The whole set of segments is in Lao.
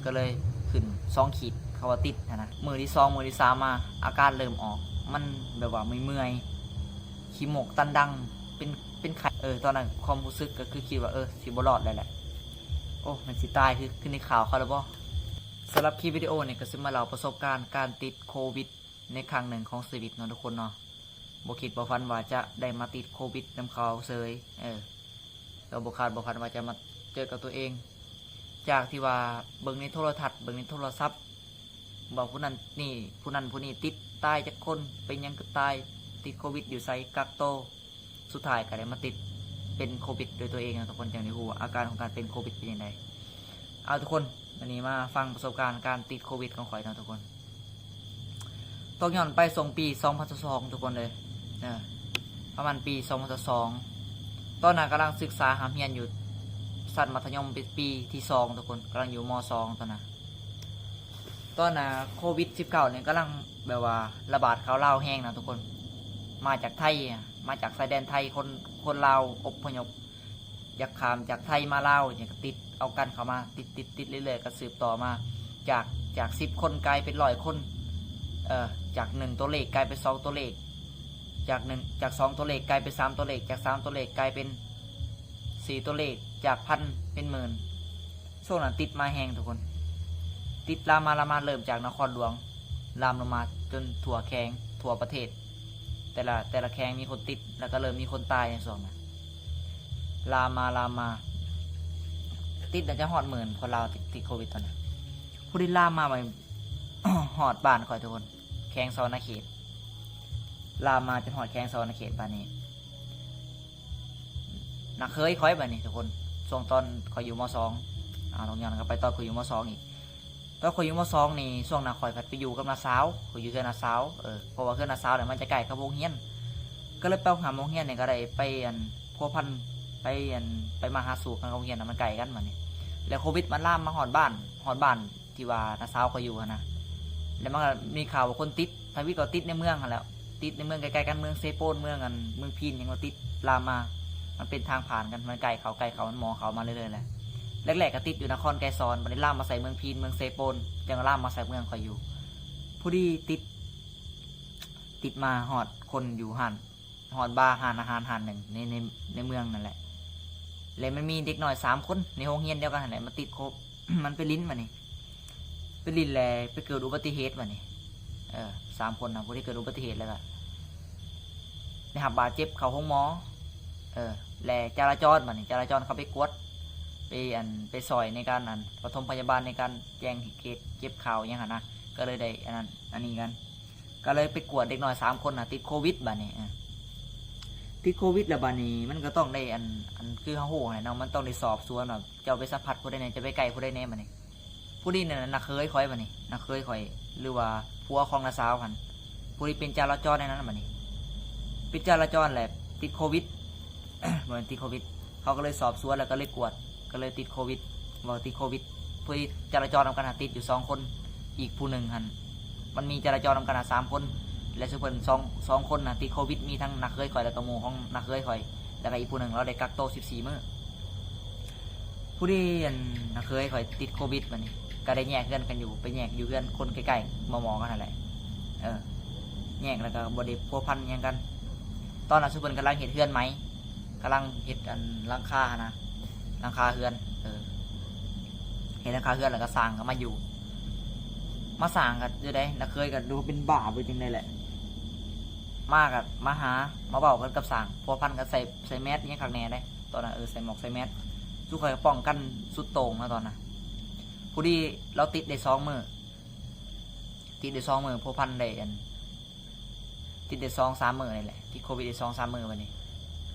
ກໍເລີຍຂຶ້ນສອງຂີດ ເຂົາວ່າຕິດຫັ້ນນະ. ມື້ທີສອງ ມື້ທີສາມມາ ອາການເລີ່ມອອກ ມັນແບບວ່າເມື່ອຍໆ ຂີ້ມູກຕັນດັງ ເປັນ ເປັນໄຂ້. ເອີ ຕອນນັ້ນຄວາມຮູ້ສຶກກໍຄືຄິດວ່າ ເອີ ຊິບໍ່ລອດແລ້ວແຫຼະ. ໂອ້ ມັນຊິຕາຍຄື ຄືໃນຂ່າວເຂົາແລ້ວບໍ່? ສຳລັບຄລິບວິດີໂອນີ້ກໍຊິມາເລົ່າປະສົບການການຕິດໂຄວິດໃນຄັ້ງໜຶ່ງຂອງຊີວິດເນາະທຸກຄົນເນາະ. ບໍ່ຄິດບໍ່ຝັນວ່າຈະໄດ້ມາຕິດໂຄວິດນຳເຂົາເສີຍ. ເອີ ກໍບໍ່ຄາດບໍ່ຝັນວ່າຈະມາເຈີກັບຕົວເອງ. ຈາກທີ່ວ່າເບິ່ງໃນໂທລະທັດ ເບິ່ງໃນໂທລະສັບ ວ່າຜູ້ນັ້ນນີ້ ຜູ້ນັ້ນຜູ້ນີ້ຕິດ ຕາຍຈັກຄົນ ເປັນຫຍັງກໍຕາຍ ຕິດໂຄວິດຢູ່ໃສ ກັກໂຕ ສຸດທ້າຍກໍໄດ້ມາຕິດເປັນໂຄວິດດ້ວຍຕົວເອງເນາະທຸກຄົນ ຈັ່ງໄດ້ຮູ້ວ່າອາການຂອງການເປັນໂຄວິດເປັນຈັ່ງໃດ. ເອົາທຸກຄົນ ມື້ນີ້ມາຟັງປະສົບການການຕິດໂຄວິດຂອງຂ້ອຍເນາະທຸກຄົນ. ຕົກຍ້ອນໄປຊ່ວງປີສອງພັນຊາວສອງທຸກຄົນເອີຍ ເອີ ປະມານປີສອງພັນຊາວສອງ ຕອນນັ້ນກຳລັງສຶກສາຮ່ຳຮຽນຢູ່ຊັ້ນມັດທະຍົມ ເປັນປີທີສອງທຸກຄົນ ກຳລັງຢູ່ ມ.ສອງ ຕອນນັ້ນ. ຕອນນັ້ນໂຄວິດສິບເກົ້ານີ້ກຳລັງແບບວ່າລະບາດເຂົ້າລາວແຮງນະທຸກຄົນ ມາຈາກໄທ ມາຈາກຊາຍແດນໄທ ຄົນ ຄົນລາວອົບພະຍົບ ຢາກຂ້າມຈາກໄທມາລາວຫຍັງກໍຕິດເອົາກັນເຂົ້າມາ ຕິດໆໆເລື້ອຍໆ ກໍສືບຕໍ່ມາ ຈາກ ຈາກສິບຄົນກາຍເປັນຮ້ອຍຄົນ ເອີ ຈາກໜຶ່ງຕົວເລກກາຍເປັນສອງຕົວເລກ ຈາກໜຶ່ງ ຈາກສອງຕົວເລກກາຍເປັນສາມຕົວເລກ ຈາກສາມຕົວເລກກາຍເປັນສີ່ຕົວເລກ ຈາກພັນເປັນໝື່ນ. ຊ່ວງນັ້ນຕິດມາແຮງທຸກຄົນ ຕິດລາມມາ ລາມມາ ເລີ່ມຈາກນະຄອນຫຼວງ ລາມລົງມາຈົນທົ່ວແຂວງ ທົ່ວປະເທດ ແຕ່ລະ ແຕ່ລະແຂວງມີຄົນຕິດ ແລ້ວກໍເລີ່ມມີຄົນຕາຍໃນຊ່ວງນັ້ນ ລາມມາ ລາມມາ ຕິດໜ້າຈະຮອດໝື່ນຄົນລາວຕິດ ຕິດໂຄວິດຕອນນັ້ນ. ຜູ້ທີ່ລາມມາໄປຮອດບ້ານຂ້ອຍທຸກຄົນ ແຂວງສະຫວັນນະເຂດ ລາມມາຈົນຮອດແຂວງສະຫວັນນະເຂດ ບາດນີ້ ນ້າເຂີຍຂ້ອຍບາດນີ້ທຸກຄົນ ຊ່ວງຕອນຂ້ອຍຢູ່ ມ.ສອງ ອາ ຕ້ອງຍ້ອນກັບໄປຕອນຂ້ອຍຢູ່ ມ.ສອງ ອີກ. ຕອນຂ້ອຍຢູ່ ມ.ສອງ ນີ້ ຊ່ວງນັ້ນຂ້ອຍພັດໄປຢູ່ກັບນ້າສາວ ຂ້ອຍຢູ່ເຮືອນນ້າສາວ ເອີ ເພາະວ່າເຮືອນນ້າສາວນີ້ມັນຈະໃກ້ກັບໂຮງຮຽນ ກໍເລີຍໄປຫາໂຮງຮຽນນີ້ກໍໄດ້ໄປ ອັນ ພົວພັນ ໄປ ອັນ ໄປມາຫາສູ່ກັນກັບໂຮງຮຽນນະ ມັນໃກ້ກັນບາດນີ້ ແລ້ວໂຄວິດມັນລາມມາຮອດບ້ານ ຮອດບ້ານ ທີ່ວ່ານ້າສາວຂ້ອຍຢູ່ຫັ້ນນະ ແລ້ວມັນກໍມີຂ່າວວ່າຄົນຕິດ ທຳອິດກໍຕິດໃນເມືອງຫັ້ນແຫຼະ ຕິດໃນເມືອງໃກ້ໆກັນ ເມືອງເຊໂປນ ເມືອງອັນ ເມືອງພີນຫຍັງກໍຕິດ ລາມມາ ມັນເປັນທາງຜ່ານກັນ ມັນໃກ້ເຂົາ ໃກ້ເຂົາ ມັນໝໍເຂົ້າມາເລື້ອຍໆແຫຼະ. ແລກໆກໍຕິດຢູ່ນະຄອນໄກສອນ ບາດນີ້ລາມມາໃສ່ເມືອງພີນ ເມືອງເຊໂປນ ຈັ່ງລາມມາໃສ່ເມືອງຂ້ອຍຢູ່. ພໍດີຕິດ ຕິດມາຮອດຄົນຢູ່ຮ້ານ ຮອດບາ ຮ້ານອາຫານຮ້ານໜຶ່ງໃນ ໃນ ໃນເມືອງນັ້ນແຫຼະ ແລ້ວມັນມີເດັກນ້ອຍສາມຄົນໃນໂຮງຮຽນດຽວກັນຫັ້ນແຫຼະ ມາຕິດໂຄ ມັນໄປຫຼິ້ນບາດນີ້ ໄປຫຼິ້ນແລ້ວໄປເກີດອຸບັດຕິເຫດບາດນີ້ ເອີ ສາມຄົນນະ ຜູ້ທີ່ເກີດອຸບັດຕິເຫດແລ້ວກໍໄດ້ຮັບບາດເຈັບເຂົ້າໂຮງໝໍ ເອີ ແລະ ຈາລາຈອນບາດນີ້ ຈາລາຈອນເຂົາໄປກວດ ໄປ ອັນ ໄປຊ່ອຍໃນການ ອັນ ປະຖົມພະຍາບານ ໃນການແຈ້ງເຫດເຈັບຂ່າວຫຍັງຫັ້ນນະ ກໍເລີຍໄດ້ ອັນນັ້ນ ອັນນີ້ກັນ ກໍເລີຍໄປກວດເດັກນ້ອຍສາມຄົນນະ ຕິດໂຄວິດບາດນີ້ ເອີ ຕິດໂຄວິດແລ້ວບາດນີ້ມັນກໍຕ້ອງໄດ້ ອັນ ອັນ ຄືເຮົາຮູ້ຫັ້ນແຫຼະເນາະ ມັນຕ້ອງໄດ້ສອບສວນວ່າ ເຈົ້າໄປສຳຜັດຜູ້ໃດແດ່ ເຈົ້າໄປໃກ້ຜູ້ໃດແດ່ບາດນີ້. ຜູ້ນີ້ນະ ນ້າເຂີຍຂ້ອຍບາດນີ້ ນ້າເຂີຍຂ້ອຍ ຫຼືວ່າຜົວຂອງນ້າສາວຫັ້ນ ຜູ້ທີ່ເປັນຈາລາຈອນໃນນັ້ນບາດນີ້ ເປັນຈາລາຈອນແຫຼະ ຕິດໂຄວິດ ບໍ່ແມ່ນຕິດໂຄວິດ ເຂົາກໍເລີຍສອບສວນ ແລ້ວກໍເລີຍກວດ ກໍເລີຍຕິດໂຄວິດ ເວົ້າຕິດໂຄວິດ. ຜູ້ທີ່ຈາລາຈອນນຳກັນຫາຕິດຢູ່ສອງຄົນ ອີກຜູ້ໜຶ່ງຫັ້ນ ມັນມີຈາລາຈອນນຳກັນຫາສາມຄົນ ແລະ ຊຸມເພິ່ນສອງ ສອງຄົນນະຕິດໂຄວິດ ມີທັງນ້າເຂີຍຂ້ອຍ ແລ້ວກໍໝູ່ຂອງນ້າເຂີຍຂ້ອຍ ແລ້ວກໍອີກຜູ້ໜຶ່ງ ລາວໄດ້ກັກໂຕສິບສີ່ມື້. ຜູ້ທີ່ ອັນ ນ້າເຂີຍຂ້ອຍຕິດໂຄວິດບາດນີ້ ກໍໄດ້ແຍກເຮືອນກັນຢູ່ ໄປແຍກຢູ່ເຮືອນຄົນໃກ້ໆໝໍໆກັນຫັ້ນແຫຼະ ເອີ ແຍກແລ້ວກໍບໍ່ໄດ້ພົວພັນຫຍັງກັນ. ຕອນນັ້ນຊຸມເພິ່ນກຳລັງເຮັດເຮືອນໃໝ່ ກຳລັງເຮັດ ອັນ ຫຼັງຄາຫັ້ນນະ ຫຼັງຄາເຮືອນ ເອີ ເຮັດຫຼັງຄາເຮືອນ ແລ້ວກໍຊ່າງກໍມາຢູ່ ມາສ້າງກໍຢູ່ໃດ ນ້າເຂີຍກໍດູເປັນບ້າເປັນຈັ່ງໃດແຫຼະ ມາກໍມາຫາ ມາເວົ້າກັນກັບຊ່າງ ພົວພັນກັນ ໃສ່ ໃສ່ແມສຫຍັງຄັກແນ່ໃດ ຕອນນັ້ນ ເອີ ໃສ່ໝວກໃສ່ແມສ ຊຸມຂ້ອຍກໍປ້ອງກັນສຸດໂຕ່ງເນາະຕອນນັ້ນ. ພໍດີລາວຕິດໄດ້ສອງມື້ ຕິດໄດ້ສອງມື້ ພົວພັນໄດ້ ອັນ ຕິດໄດ້ສອງສາມມື້ນີ້ແຫຼະ ຕິດໂຄວິດໄດ້ສອງສາມມື້ບາດນີ້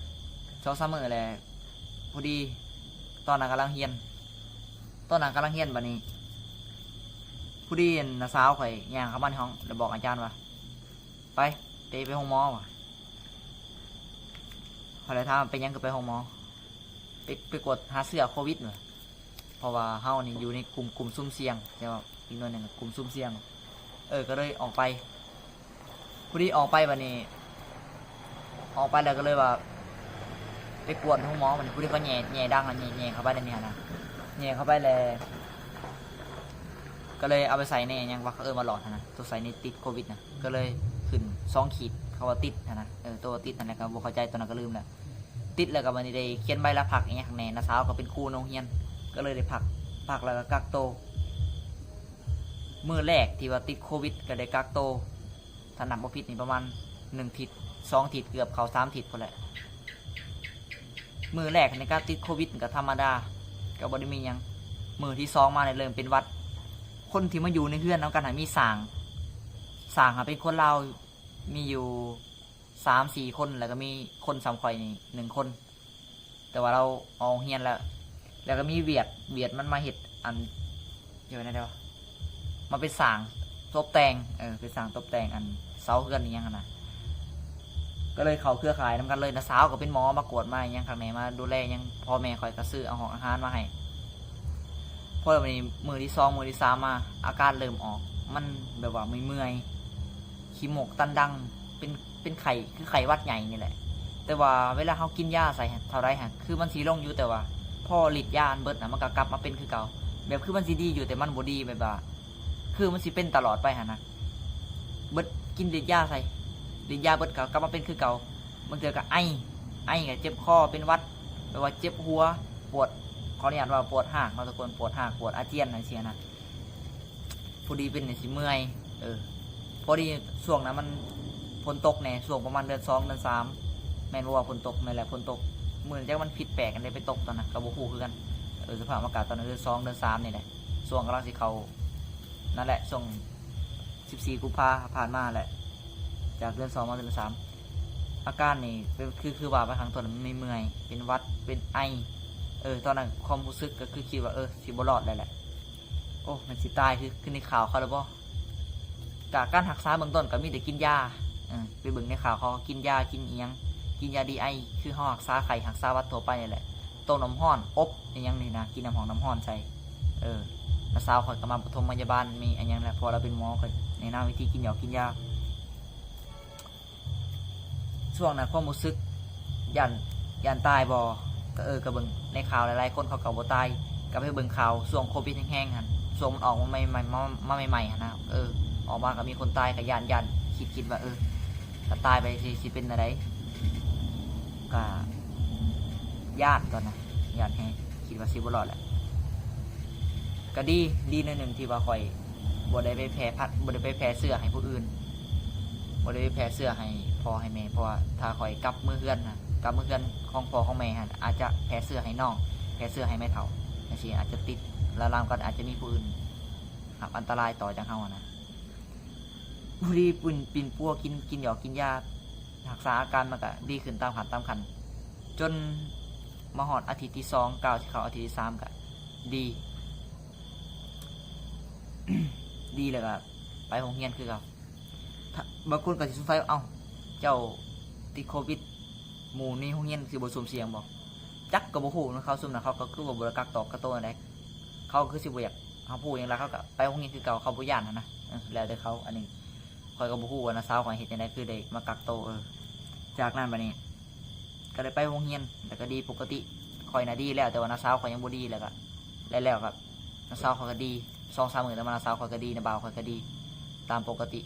ສອງສາມມື້ແລ້ວ ພໍດີຕອນນັ້ນກຳລັງຮຽນ ຕອນນັ້ນກຳລັງຮຽນບາດນີ້ ພໍດີ ອັນ ນ້າສາວຂ້ອຍຍ່າງເຂົ້າມາໃນຫ້ອງ ແລ້ວບອກອາຈານວ່າ ໄປ ໄປ ໄປໂຮງໝໍວ່າ. ຂ້ອຍເລີຍຖາມວ່າ ເປັນຫຍັງຄືໄປໂຮງໝໍ? ໄປ ໄປກວດຫາເຊື້ອໂຄວິດວ່າ ເພາະວ່າເຮົານີ້ຢູ່ໃນກຸ່ມ ກຸ່ມສຸ່ມສ່ຽງ ແຕ່ວ່າອີກໜ່ວຍໜຶ່ງກໍກຸ່ມສຸ່ມສ່ຽງ ເອີ ກໍເລີຍອອກໄປ ພໍດີອອກໄປບາດນີ້ ອອກໄປແລ້ວກໍເລີຍວ່າ ໄປກວດໂຮງໝໍ ບາດນີ້ຜູ້ທີ່ເຂົາແຍ່ ແຍ່ດັງ ແຍ່ ແຍ່ເຂົ້າໄປໃນນີ້ຫັ້ນນະ ແຍ່ເຂົ້າໄປແລ້ວ ກໍເລີຍເອົາໄປໃສ່ໃນຫຍັງວະ ເຂົາເອີ້ນວ່າຫຼອດຫັ້ນນະ ໂຕໃສ່ໃນຕິດໂຄວິດນະ ກໍເລີຍຂຶ້ນສອງຂີດ ເຂົາວ່າຕິດຫັ້ນນະ ເອີ ໂຕວ່າຕິດຫັ້ນແຫຼະ ກໍບໍ່ເຂົ້າໃຈ ຕອນນັ້ນກໍລືມແລ້ວ ຕິດແລ້ວກໍບັດນີ້ໄດ້ຂຽນໃບລາພັກອີ່ຫຍັງແດ່ ນ້າສາວກໍເປັນຄູໃນໂຮງຮຽນ ກໍເລີຍໄດ້ພັກ ພັກແລ້ວກໍກັກໂຕ ມື້ແລກທີ່ວ່າຕິດໂຄວິດກໍໄດ້ກັກໂຕ ຖ້ານັບບໍ່ຜິດນີ້ປະມານໜຶ່ງທິດ ສອງທິດ ເກືອບເຂົ້າສາມທິດພຸ້ນແຫຼະ. ມື້ແລກໃນການຕິດໂຄວິດກໍທຳມະດາ ກໍບໍ່ໄດ້ມີຫຍັງ. ມື້ທີສອງມານີ້ເລີ່ມເປັນຫວັດ. ຄົນທີ່ມາຢູ່ໃນເຮືອນນຳກັນຫັ້ນມີຊ່າງ ຊ່າງຫາເປັນຄົນລາວ ມີຢູ່ສາມສີ່ຄົນ ແລ້ວກໍມີຄົນສ່ຳຂ້ອຍນີ້ໜຶ່ງຄົນ ແຕ່ວ່າລາວອອກໂຮງຮຽນແລ້ວ ແລ້ວກໍມີຫວຽດ ຫວຽດມັນມາເຮັດອັນ ເຮັດແນວໃດວະ ມາເປັນຊ່າງຕົບແຕ່ງ ເອີ ເປັນຊ່າງຕົບແຕ່ງອັນເສົາເຮືອນອີ່ຫຍັງຫັ້ນນະ ກໍເລີຍເຂົ້າເຄືອຂ່າຍນຳກັນເລີຍ. ນ້າສາວກໍເປັນໝໍ ມາກວດມາອີ່ຫຍັງຂ້າງໃນ ມາດູແລຫຍັງ ພໍ່ແມ່ຂ້ອຍກໍຊື້ເອົາຮອກອາຫານມາໃຫ້. ພໍມື້ທີສອງ ມື້ທີສາມມາ ອາການເລີ່ມອອກ ມັນແບບວ່າເມື່ອຍໆ ຂີ້ມູກຕັນດັງ ເປັນ ເປັນໄຂ້ ຄືໄຂ້ຫວັດໃຫຍ່ນີ້ແຫຼະ ແຕ່ວ່າເວລາເຮົາກິນຢາໃສ່ເທົ່າໃດຫັ້ນ ຄືມັນຊິລົງຢູ່ ແຕ່ວ່າພໍລິດຢາມັນເບິດນະ ມັນກໍກັບມາເປັນຄືເກົ່າ ແບບຄືມັນຊິດີຢູ່ ແຕ່ມັນບໍ່ດີ ແບບວ່າ ຄືມັນຊິເປັນຕະຫຼອດໄປຫັ້ນນະ ເບິດ ກິນລິດຢາໃສ່ ລິດຢາເບິດກໍກັບມາເປັນຄືເກົ່າ. ບາງເທື່ອກໍໄອ ໄອກໍເຈັບຄໍ ເປັນຫວັດ ແບບວ່າເຈັບຫົວ ປວດ ຂໍອະນຸຍາດວ່າປວດຮາກເນາະທຸກຄົນ ປວດຮາກ ປວດອາຈຽນຈັ່ງຊີ້ນະ. ພໍດີເປັນນີ້ຊິເມື່ອຍ ເອີ ພໍດີຊ່ວງນັ້ນມັນຝົນຕົກແດ່ ຊ່ວງປະມານເດືອນສອງ ເດືອນສາມ ແມ່ນບໍ່ວ່າຝົນຕົກ? ແມ່ນແຫຼະ ຝົນຕົກ. ມື້ຈັກມັນຜິດແປກອັນໃດໄປຕົກຕອນນັ້ນ ກໍບໍ່ຮູ້ຄືກັນ ເອີ ສະພາບອາກາດຕອນນັ້ນເດືອນສອງ ເດືອນສາມນີ້ແຫຼະ ຊ່ວງກຳລັງຊິເຂົ້າ ນັ້ນແຫຼະ ຊ່ວງສິບສີ່ກຸມພາຜ່ານມາແຫຼະ ຈາກເດືອນສອງມາເດືອນສາມ ອາການນີ້ເປັນ ຄື ຄືວ່າໄປຂ້າງຕົ້ນ ມັນເມື່ອຍ ເປັນຫວັດ ເປັນໄອ ເອີ ຕອນນັ້ນຄວາມຮູ້ສຶກກໍຄືຄິດວ່າ ເອີ ຊິບໍ່ລອດແລ້ວແຫຼະ ໂອ້ ມັນຊິຕາຍຄື ຄືໃນຂ່າວເຂົາແລ້ວບໍ່? ກະການຮັກສາເບື້ອງຕົ້ນກໍມີແຕ່ກິນຢາ ເອີ ໄປເບິ່ງໃນຂ່າວເຂົາກໍກິນຢາ ກິນອີ່ຫຍັງ ກິນຢາດີໄອ ຄືເຮົາຮັກສາໄຂ້ ຮັກສາຫວັດທົ່ວໄປນີ້ແຫຼະ ຕົ້ມນ້ຳຮ້ອນ ອົບອີ່ຫຍັງນີ້ນະ ກິນນ້ຳຮ້ອນ ນ້ຳຮ້ອນໃສ່ ເອີ ນ້າສາວຂ້ອຍກໍມາປະຖົມພະຍາບານ ມີອີ່ຫຍັງແຫຼະ ເພາະວ່າລາວເປັນໝໍ ກໍແນະນຳວິທີກິນຢາ ກິນຢາ. ຊ່ວງນັ້ນຄວາມຮູ້ສຶກຢ້ານ ຢ້ານຕາຍບໍ່? ກໍ ເອີ ກໍເບິ່ງໃນຂ່າວ ຫຼາຍໆຄົນເຂົາກໍບໍ່ຕາຍ ກໍໄປເບິ່ງຂ່າວຊ່ວງໂຄວິດແຮງໆຫັ້ນ ຊ່ວງມັນອອກມາໃໝ່ໆ ມາ ມາໃໝ່ໆຫັ້ນນະ ເອີ ອອກມາກໍມີຄົນຕາຍ ກໍຢ້ານ ຢ້ານ ຄິດ ຄິດວ່າ ເອີ ຖ້າຕາຍໄປຊິ ຊິເປັນແນວໃດ? ກໍຢ້ານຕອນນັ້ນ ຢ້ານແຮງ ຄິດວ່າຊິບໍ່ລອດແຫຼະ. ກໍດີ ດີໜ້ອຍໜຶ່ງທີ່ວ່າຂ້ອຍບໍ່ໄດ້ໄປແຜ່ພັດ ບໍ່ໄດ້ໄປແຜ່ເຊື້ອໃຫ້ຜູ້ອື່ນ ບໍ່ໄດ້ໄປແຜ່ເຊື້ອໃຫ້ພໍ່ໃຫ້ແມ່ ເພາະວ່າຖ້າຂ້ອຍກັບເມືອເຮືອນນະ ກັບເມືອເຮືອນຂອງພໍ່ຂອງແມ່ຫັ້ນ ອາດຈະແຜ່ເຊື້ອໃຫ້ນ້ອງ ແຜ່ເຊື້ອໃຫ້ແມ່ເຖົ້າຈັ່ງຊີ້ ອາດຈະຕິດ ແລ້ວລາມກໍອາດຈະມີຜູ້ອື່ນຮັບອັນຕະລາຍຕໍ່ຈາກເຮົາຫັ້ນນະ. ພໍດີປິ່ນປົວກິນ ກິນຢາ ກິນຢາ ຮັກສາອາການມັນກະດີຂຶ້ນຕາມຂັ້ນຕາມຂັ້ນ ຈົນມາຮອດອາທິດທີສອງ ກ້າວຊິເຂົ້າອາທິດທີສາມກະດີ ດີແລ້ວກະໄປໂຮງຮຽນຄືເກົ່າ. ຖ້າ ບາງຄົນກະຊິສົງໄສວ່າ ເອົ້າ ເຈົ້າຕິດໂຄວິດ ໝູ່ໃນໂຮງຮຽນຊິບໍ່ສຸ່ມສ່ຽງບໍ່? ຈັກ ກໍບໍ່ຮູ້ນຳເຂົາ ຊຸມນັ້ນເຂົາກໍຄືວ່າບໍ່ໄດ້ກັກໂຕກັກໂຕແນວໃດ ເຂົາຄືຊິບໍ່ຢາກຮັບຮູ້ຫຍັງຫຼາຍ ເຂົາກໍໄປໂຮງຮຽນຄືເກົ່າ ເຂົາບໍ່ຢ້ານຫັ້ນນະ ເອີ ແລ້ວແຕ່ເຂົາ. ອັນນີ້ຂ້ອຍກໍບໍ່ຮູ້ວ່ານ້າສາວຂ້ອຍເຮັດຈັ່ງໃດ ຄືໄດ້ມາກັກໂຕ ເອີ ຈາກນັ້ນບາດນີ້ກໍໄດ້ໄປໂຮງຮຽນ ແລ້ວກໍດີປົກກະຕິ. ຂ້ອຍນະດີແລ້ວ ແຕ່ວ່ານ້າສາວຂ້ອຍຍັງບໍ່ດີ ແລ້ວກໍ ແລ້ວກໍນ້າສາວຂ້ອຍກໍດີ ສອງສາມມື້ຕໍ່ມາ ນ້າສາວຂ້ອຍກໍດີ ນ້າບ່າວຂ້ອຍກໍດີຕາມປົກກະຕິ.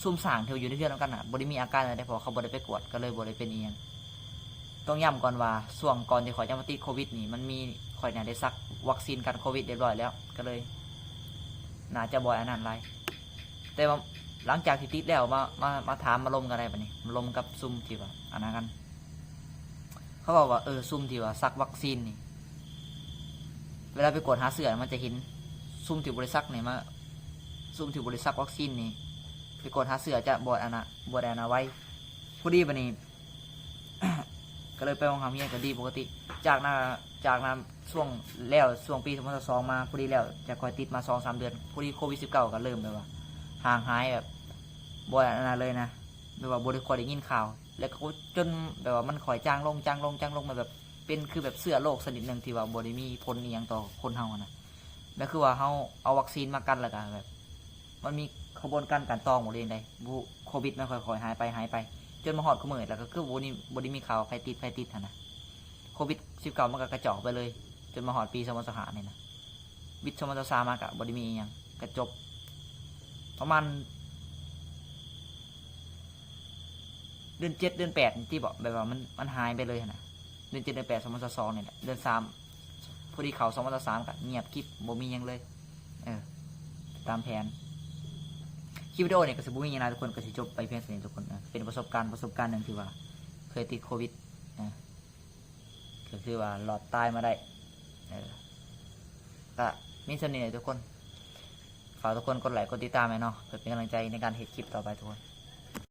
ຊຸມຊ່າງທີ່ຢູ່ໃນເຮືອນນຳກັນນະ ບໍ່ໄດ້ມີອາການຫຍັງໃດ ເພາະເຂົາບໍ່ໄດ້ໄປກວດ ກໍເລີຍບໍ່ໄດ້ເປັນອີ່ຫຍັງ. ຕ້ອງຢ້ຳກ່ອນວ່າ ຊ່ວງກ່ອນທີ່ຂ້ອຍຈະມາຕິດໂຄວິດນີ້ ມັນມີ ຂ້ອຍນະໄດ້ສັກວັກຊີນກັນໂຄວິດຮຽບຮ້ອຍແລ້ວ ກໍເລີຍໜ້າຈະບໍ່ອັນນັ້ນຫຼາຍ. ແຕ່ວ່າຫຼັງຈາກທີ່ຕິດແລ້ວ ມາ ມາ ມາຖາມມາລົມກັນໄດ້ບາດນີ້ ມາລົມກັບຊຸມທີ່ວ່າອັນນັ້ນກັນ ເຂົາເວົ້າວ່າ ເອີ ຊຸມທີ່ວ່າສັກວັກຊີນນີ້ ເວລາໄປກວດຫາເຊື້ອມັນຈະເຫັນ ຊຸມທີ່ບໍ່ໄດ້ສັກນີ້ມາ ຊຸມທີ່ບໍ່ໄດ້ສັກວັກຊີນນີ້ ໄປກວດຫາເຊື້ອຈະບໍ່ອັນນະ ບໍ່ໄດ້ອັນນະໄວ. ພໍດີບາດນີ້ ກໍເລີຍໄປໂຮງຮຽນກໍດີປົກກະຕິ. ຈາກນັ້ນ ຈາກນັ້ນຊ່ວງແລ້ວ ຊ່ວງປີສອງພັນຊາວສອງມາ ພໍດີແລ້ວຈາກຂ້ອຍຕິດມາສອງສາມເດືອນ ພໍດີໂຄວິດສິບເກົ້າກໍເລີ່ມແບບວ່າຫ່າງຫາຍ ແບບບໍ່ອັນນັ້ນເລີຍນະ ແບບວ່າບໍ່ໄດ້ຄ່ອຍໄດ້ຍິນຂ່າວ ແລ້ວກໍຈົນແບບວ່າມັນຄ່ອຍຈາງລົງ ຈາງລົງ ຈາງລົງ ມາແບບ ເປັນຄືແບບເຊື້ອໂລກຊະນິດໜຶ່ງທີ່ວ່າບໍ່ໄດ້ມີຜົນອີ່ຫຍັງຕໍ່ຄົນເຮົາຫັ້ນນະ ແບບຄືວ່າເຮົາເອົາວັກຊີນມາກັນ ແລ້ວກະແບບ ມັນມີຂະບວນການການຕອງບໍ່ ຫຼືຈັ່ງໃດ ໂຄວິດມັນຄ່ອຍໆຫາຍໄປ ຫາຍໄປ ຈົນມາຮອດຄຸມື້ ແລ້ວກໍຄືບໍ່ໄດ້ ບໍ່ໄດ້ມີຂ່າວໃຜຕິດ ໃຜຕິດຫັ້ນນະ. ໂຄວິດສິບເກົ້າມັນກໍກະຈອກໄປເລີຍ ຈົນມາຮອດປີສອງພັນຊາວຫ້ານີ້ນະ. ວິດສອງພັນຊາວສາມມາກະບໍ່ໄດ້ມີອີ່ຫຍັງ ກະຈົບປະມານເດືອນເຈັດເດືອນແປດນີ້ຕິເບາະ ແບບວ່າມັນ ມັນຫາຍໄປເລີຍຫັ້ນນະ ເດືອນເຈັດເດືອນແປດ ສອງພັນຊາວສອງນີ້ແຫຼະ ເດືອນສາມ ພໍດີເຂົ້າສອງພັນຊາວສາມກະງຽບກິບ ບໍ່ມີຫຍັງເລີຍ. ເອີ ຕາມແຜນ ຄລິບວິດີໂອນີ້ກະຊິບໍ່ມີຫຍັງຫຼາຍທຸກຄົນ ກະຊິຈົບໄປພຽງສ່ຳນີ້ທຸກຄົນ ເອີ ເປັນປະສົບການ ປະສົບການໜຶ່ງທີ່ວ່າເຄີຍຕິດໂຄວິດ ເອີ ກະຄືວ່າລອດຕາຍມາໄດ້ ເອີ ກະມີສ່ຳນີ້ແຫຼະທຸກຄົນ ຝາກທຸກຄົນກົດໄລກົດຕິດຕາມໃຫ້ເນາະ ເພື່ອເປັນກຳລັງໃຈໃນການເຮັດຄລິບຕໍ່ໄປທຸກຄົນ.